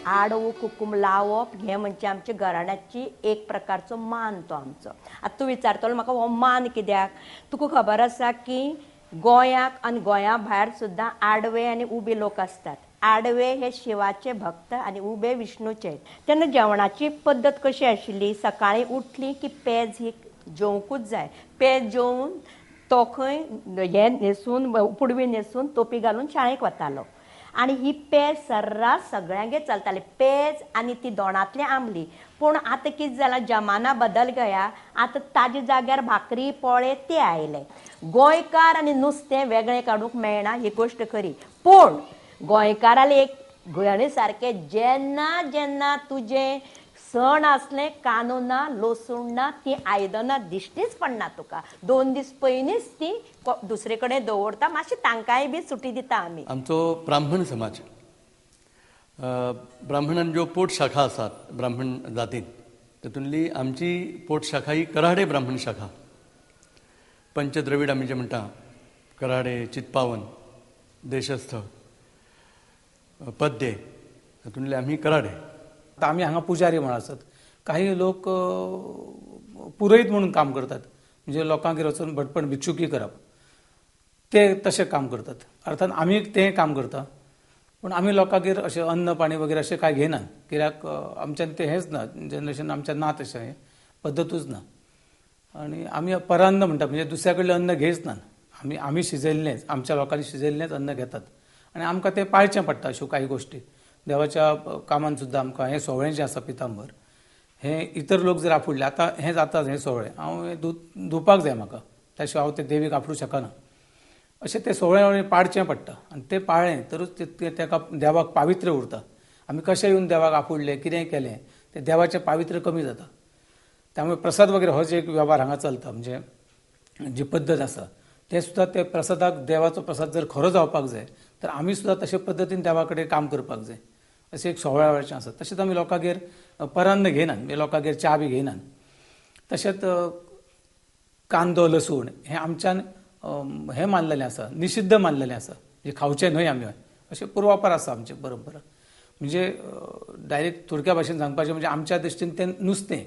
आडवो कुकूम लावप हें म्हणजे आमच्या घराण्याची एक प्रकारचो मान तो आमचो. आतां तूं विचारतलो म्हाका हो मान कित्याक? तुका खबर आसा की गोंयाक आनी गोंया भायर सुद्दां आडवे आनी उबे लोक आसतात. आडवे हे शिवाचे भक्त आनी उबे विष्णूचे. तेन्ना जेवणाची पद्दत कशी आशिल्ली, सकाळीं उठली की पेज ही जेवंकूच जाय. पेज जेवन तो खंय हें न्हेसून पुडवी न्हेसून तोपी घालून शाळेक वतालो आनी ही पेज सर्रास सगळ्यांगेर चलताली, पेज आनी ती दोणांतली आंबली. पूण आतां कितें जालां, जमाना बदल गया, आतां ताजे जाग्यार भाकरी पोळे ते आयले. गोंयकार आनी नुस्तें वेगळें काडूंक मेळना ही गोश्ट खरी, पूण गोंयकाराले एक गोंयानी सारकें जेन्ना जेन्ना तुजें सण आसलें कांदो ना लसूण ना ती आयदनां दिश्टीच पडना तुका. 2 दीस पयलींच ती दुसरे कडेन दवरता, मातशी तांकांय बी सुटी दिता आमी. आमचो ब्राह्मण समाज, ब्राह्मणान ज्यो पोट शाखा आसात ब्राह्मण जातीन, तातूंतली आमची पोट शाखा ही कराडे ब्राह्मण शाखा. पंचद्रवीड आमी जे म्हणटा, कराडे, चितपावन, देशस्थ, पद्ये, तातूंतले आमी कराडे. आतां आमी हांगा पुजारी म्हण आसत, काही लोक पुरोहीत म्हणून काम करतात, म्हणजे लोकांगेर वचून भटपण भिक्षुकी करप, ते तशें काम करतात. अर्थात आमी तें काम करता, पूण आमी लोकांगेर अशें अन्न पाणी वगैरे अशें कांय घेयनात, कित्याक आमच्यान तें हेंच ना, जनरेशन आमच्या ना तशें हें पद्दतूच ना. आनी आमी परान्न म्हणटा, म्हणजे दुसऱ्या कडलें अन्न घेयच ना, आमी आमी शिजयल्लेंच, आमच्या लोकांनी शिजयल्लेंच अन्न घेतात आनी आमकां तें पाळचें पडटा. अश्यो कांय गोश्टी देवाच्या कामान सुद्दां आमकां हें सोवळें जें आसा पितांबर, हें इतर लोक जर आफुडले, आतां हें जाता हें सोवळें हांव हें धुवपाक जाय म्हाका, त्या शिवाय हांव तें देवीक आफडूं शकना, अशें तें सोवळें पाळचें पडटा. आनी तें पाळ्ळें तरूच तें ताका देवाक पावित्र्य उरता. आमी कशें येवन देवाक आफुडलें कितेंय केलें तें देवाचें पावित्र्य कमी जाता. त्यामुळे प्रसाद वगैरे हो जे एक वेव्हार हांगा चलता, म्हणजे जी पद्दत आसा तें सुद्दां ते प्रसादाक, देवाचो प्रसाद जर खरो जावपाक जाय तर आमी सुद्दां तशे पद्दतीन देवा कडेन काम करपाक जाय, अशें एक सोवळ्या वेळचें आसा. तशेंच आमी लोकांगेर परान्न घेयनात, म्हणजे लोकांगेर च्या बी घेयनात. तशेंच कांदो लसूण हें आमच्यान हें मानलेलें आसा, निशिद्ध मानलेलें आसा, म्हणजे खावचें न्हय आमी, अशें पुर्वापार आसा आमचें परंपरा. म्हणजे डायरेक्ट थोडक्या भाशेन सांगपाचें म्हणजे आमच्या दृश्टीन तें नुस्तें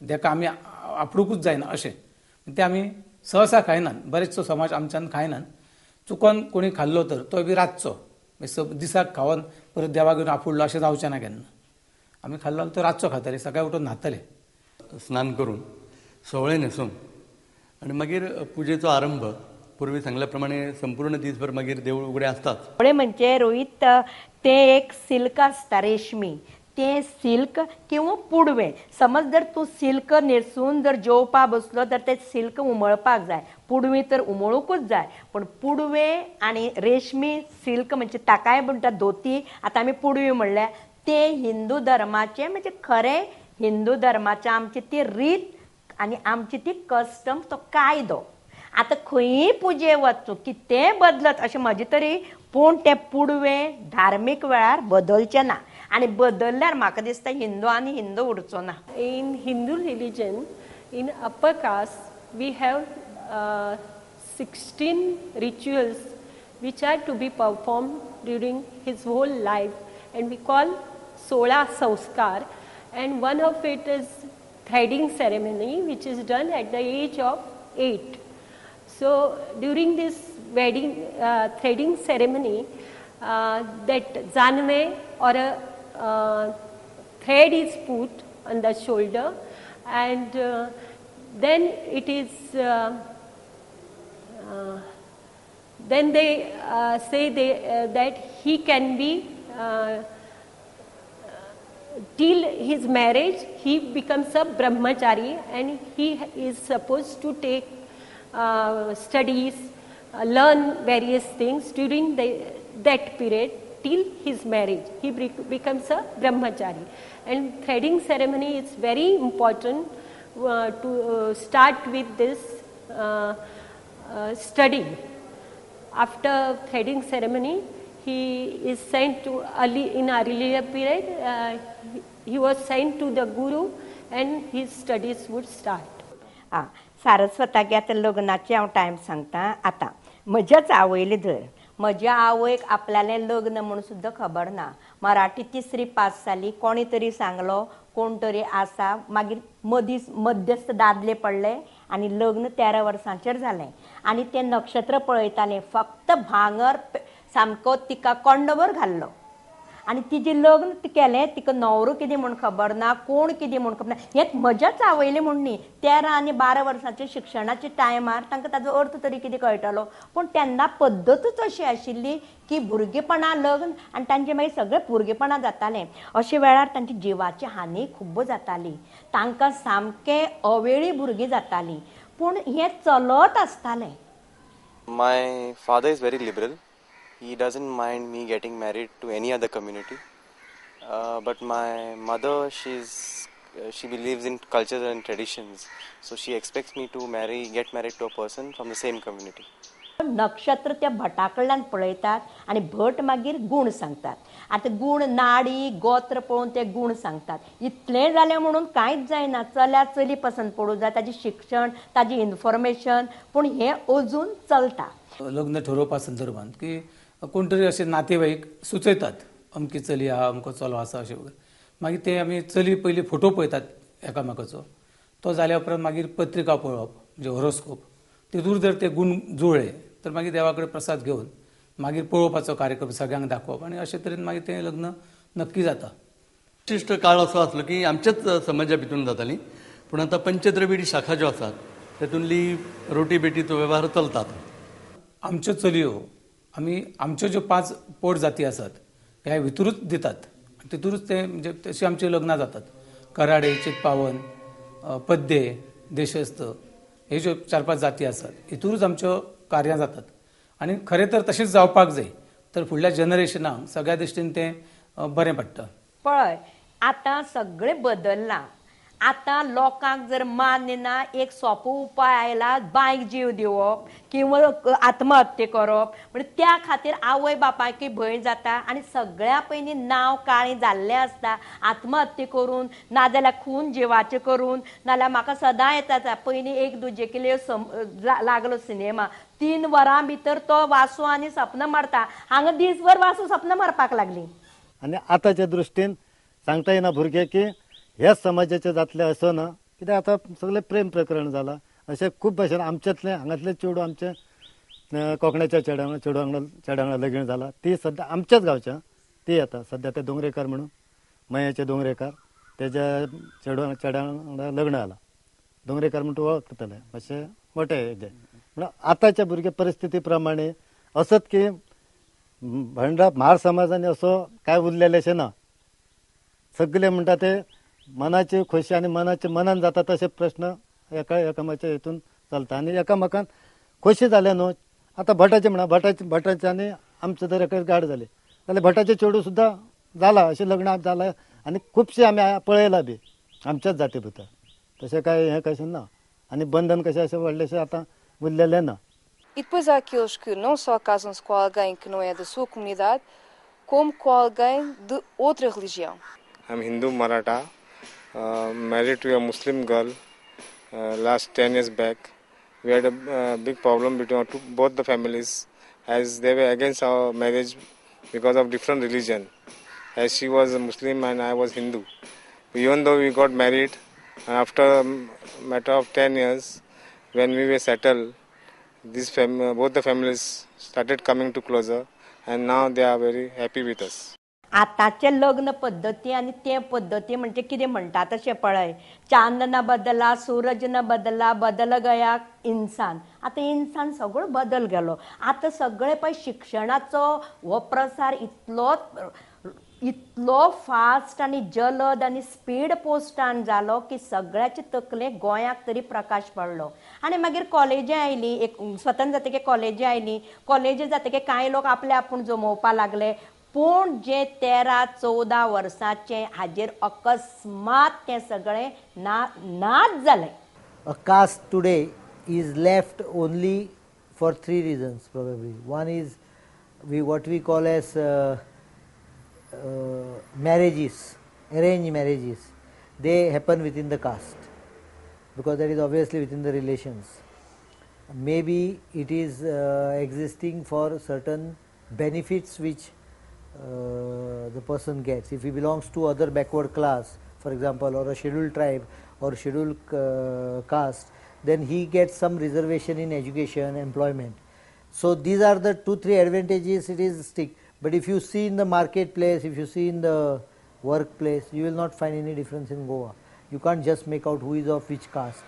ताका आमी आपडुकूच जायना अशें, तें आमी सहसा खायनात, बरेचसो समाज आमच्यान खायनात. चुकोन कोणी खाल्लो तर तो बी रातचो, दिसाक खावन परत देवाक घेवन आफुडलो अशें जावचें ना केन्ना. आमी खाल्लो तो रातचो खाताले, सकाळी उठून न्हातले, स्नान करून सोवळें न्हेसून आनी मागीर पुजेचो आरंभ. पूर्वी सांगल्या प्रमाणे संपूर्ण दिसभर मागीर देवूळ उगडे आसतात. सोवळें म्हणजे रोहीत तें एक सिल्क आसता, रेशमी, तें सिल्क किंवा पुडवें. समज जर तूं सिल्क न्हेसून जर जेवपा बसलो तर तें सिल्क उमळपाक जाय, पुडवी तर उमळुकूच जाय. पूण पुडवें आनी रेशमी सिल्क म्हणजे ताकाय म्हणटा धोती, आतां आमी पुडवी म्हणल्यार तें हिंदू धर्माचें, म्हणजे खरें हिंदू धर्माचें आमची ती रीत आनी आमची ती कस्टम, तो कायदो. आतां खंयी पुजे वचूं कितेंय बदलत अशें म्हजें तरी, पूण तें पुडवें धार्मीक वेळार बदलचें ना, आनी बदलल्यार म्हाका दिसता हिंदू आनी हिंदू उरचो ना. In Hindu religion, in upper caste we have 16 rituals which are to be performed during his whole life, and we call 16 sanskar, and one of it is threading ceremony, which is done at the age of 8. So during this wedding threading ceremony, that janve or a thread is put on the shoulder, and then it is then they say that he can be till his marriage he becomes a brahmachari, and he is supposed to take studies, learn various things during that period till his marriage. He becomes a brahmachari, and threading ceremony is very important to start with this study. After threading ceremony, he is sent to early in earlier period. He was sent to the guru, and his studies would start. सारस्वतागे आतां लग्नाचे हांव time सांगता. आतां म्हज्याच आवयले धर, म्हज्या आवयक आपल्यालें लग्न म्हूण सुद्दां खबर ना. मराठी तिसरी पास जाली, कोणी तरी सांगलो कोण तरी आसा, मागीर मदीं मध्यस्थ दादले पडले आनी लग्न 13 वर्सांचेर जालें. आनी तें नक्षत्र पळयतालें, फक्त भांगर सामको तिका कोंडोबर घाल्लो आनी तिजें लग्न केलें. तिका न्हवरो कितें म्हूण खबर ना, कोण कितें म्हूण खबर ना. हें म्हज्याच आवयलें म्हूण न्ही, 13 आनी 12 वर्सांच्या शिक्षणाच्या टायमार तांकां ताजो अर्थ तरी कितें कळटलो. पूण तेन्ना पद्दतूच अशी आशिल्ली की भुरगेपणा लग्न आनी तांचे मागीर सगळें भुरगेपणां जातालें. अशे वेळार तांची जिवाची हानी खूब जाताली, तांकां सामकें अवेळी भुरगीं जातालीं. पूण हें चलत आसतालें. My father is very liberal. He doesn't mind me getting married to any other community, but my mother, she believes in cultures and traditions, so she expects me to get married to a person from the same community. नक्षत्र त्या भटा कडल्यान पळयतात आनी भट मागीर गूण सांगतात. आतां गूण नाडी गोत्र पळोवन ते गूण सांगतात. इतलें जालें म्हणून कांयच जायना, चल्या चली पसंत पडूं जाय, ताजें शिक्षण, ताजी इन्फॉर्मेशन, पूण हें अजून चलता. लग्न ठरोवपा संदर्भात की कोण तरी अशे नातेवाईक सुचयतात, अमकी चली आहा, अमको चलो आसा अशें वगैरे. मागीर ते आमी चली पयली फोटो पळयतात एकामेकाचो, तो जाल्या उपरांत मागीर पत्रिका पळोवप म्हणजे हॉरोस्कोप, तितूर जर ते गूण जुळ्ळे तर मागीर देवा कडेन प्रसाद घेवन मागीर पळोवपाचो कार्यक्रम सगळ्यांक दाखोवप आनी अशे तरेन मागीर तें लग्न नक्की जाता. विशिश्ट काळ असो आसलो की आमच्याच समाजा भितून जाताली, पूण आतां पंचद्रविडी शाखा ज्यो आसात तेतूंतली रोटी बेटीचो वेव्हार चलतात. आमच्यो चलयो आमी आमच्यो ज्यो 5 पोट जाती आसात ह्या भितरूच दितात, तितूरूच ते म्हणजे तशी आमची लग्नां जातात. कराडे, चितपावन, पद्दे, देशस्थ हे ज्यो 4-5 जाती आसात हितूरूच आमच्यो कार्यां जातात. आनी खरें तर तशेंच जावपाक जाय, तर फुडल्या जनरेशनाक सगळ्या दृश्टीन तें बरें पडटा. पळय आतां सगळें बदल्लां. आतां लोकांक जर मान्य ना, एक सोंपो उपाय आयला, बांयक जीव दिवप किंवा आत्महत्या करप. म्हणजे त्या खातीर आवय बापायकय भंय जाता आनी सगळ्या पयलीं नांव काळें जाल्लें आसता. आत्महत्या करून, नाजाल्यार खून जिवाचें करून, नाजाल्यार म्हाका सदां येता. पयलीं एक दुजे के लागलो सिनेमा, 3 वरां भितर तो वासू आनी सपनां मारता. हांगा दीसभर वासू सपनां मारपाक लागली. आनी आतांच्या दृश्टीन सांगता येना भुरगे की ह्याच समाजाचे जातले असो ना, कित्याक आतां सगळें प्रेम प्रकरण जालां. अशें खूब भाशेन आमच्यातलें हांगातलें चेडूं आमचें कोंकण्याच्या चेडवा वांगडा लगीन जालां, ती सद्या आमच्याच गांवच्या ती येता सद्या ते दोंगरेकार म्हणून, मयाचे दोंगरेकार, तेज्या चेडवा वांगडा लग्न जालां. दोंगरेकार म्हण तूं वळखतले, मातशें मोठे हेजे. म्हणून आतांच्या भुरगे परिस्थिती प्रमाणे असत की भंडा म्हार समाजांनी असो कांय उरलेलें अशें ना. सगळे म्हणटा ते मनाची खोशी आनी मनाचे मनान जाता तशे प्रश्न एका एकामेकाच्या हितून चलता आनी एकामेकान खोशी जाले न्हू. आतां भटाचे म्हणा, भटाचे आनी आमचे जर एका गाड जाले जाल्यार भटाचे चेडूं सुद्दां जालां, अशें लग्न जालां आनी खुबशें आमी पळयलां बी आमच्याच जाती भितर. तशें कांय हें कशें ना आनी बंधन कशें अशें व्हडलेशें आतां उरलेलें ना. E depois há aqueles que não só casam-se com alguém que não é da sua comunidade, como com alguém de outra religião. I'm Hindu Maratha, married to a Muslim girl last 10 years back. We had a big problem between both the families, as they were against our marriage because of different religion. As she was a Muslim and I was Hindu. Even though we got married, and after a matter of 10 years, when we were settled, both the families started coming to closer, and now they are very happy with us. आतांचे लग्न पद्दती आनी ते पद्दती म्हणजे कितें म्हणटा तशें पळय, चांद न बदला, सूरज न बदला, बदल गया इन्सान. आतां इन्सान सगळो बदल गेलो. आतां सगळे पळय शिक्षणाचो हो प्रसार इतलो इतलो फास्ट आनी जलद आनी स्पीड पोस्टान जालो की सगळ्याचे तकले गोंयाक तरी प्रकाश पडलो. आनी मागीर कॉलेजी आयली, एक स्वतंत्र जातकीर कॉलेजी आयली, कॉलेजी जातकीर कांय लोक आपले आपूण जमोवपा लागले. पूण जे 13-14 वर्सांचे हाजेर अकस्मात तें सगळें नाच जालें. A caste today is left only for 3 reasons probably. One is what we call as marriages, arranged marriages. They happen within the caste because that is obviously within the relations. Maybe it is existing for certain benefits which the person gets. If he belongs to other backward class, for example, or a scheduled tribe or scheduled caste, then he gets some reservation in education, employment. So these are the 2-3 advantages it is stick. But if you see in the marketplace, if you see in the workplace, you will not find any difference in Goa. You can't just make out who is of which caste.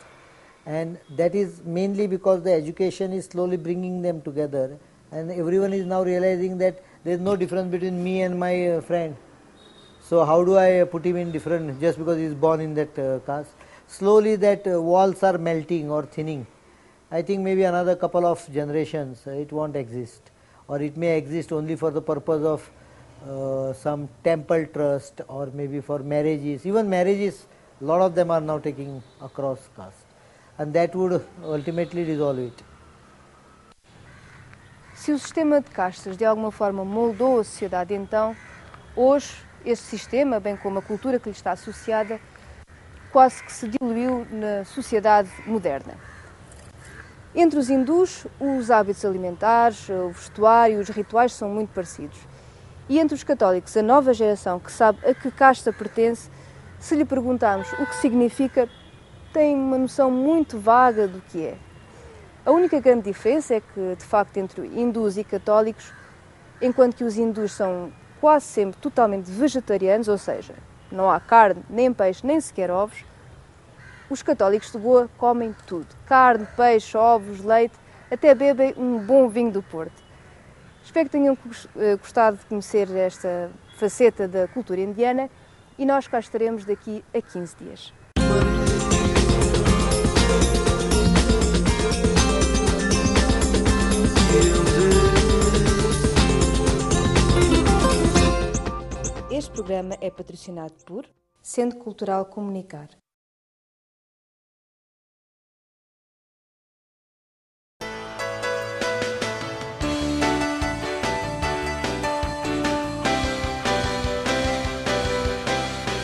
And that is mainly because the education is slowly bringing them together, and everyone is now realizing that there is no difference between me and my friend. So how do I put him in different just because he is born in that caste? Slowly that walls are melting or thinning. I think maybe another couple of generations it won't exist, or it may exist only for the purpose of some temple trust, or maybe for marriages. Even marriages, a lot of them are now taking across caste, and that would ultimately dissolve it. Se o sistema de castas de alguma forma moldou a sociedade então, hoje este sistema, bem como a cultura que lhe está associada, quase que se diluiu na sociedade moderna. Entre os hindus, os hábitos alimentares, o vestuário e os rituais são muito parecidos. E entre os católicos, a nova geração que sabe a que casta pertence, se lhe perguntarmos o que significa, tem uma noção muito vaga do que é. A única grande diferença é que, de facto, entre hindus e católicos, enquanto que os hindus são quase sempre totalmente vegetarianos, ou seja, não há carne, nem peixe, nem sequer ovos, os católicos de Goa comem tudo. Carne, peixe, ovos, leite, até bebem um bom vinho do Porto. Espero que tenham gostado de conhecer esta faceta da cultura indiana e nós cá estaremos daqui a 15 dias. Este programa é patrocinado por Centro Cultural Comunicar.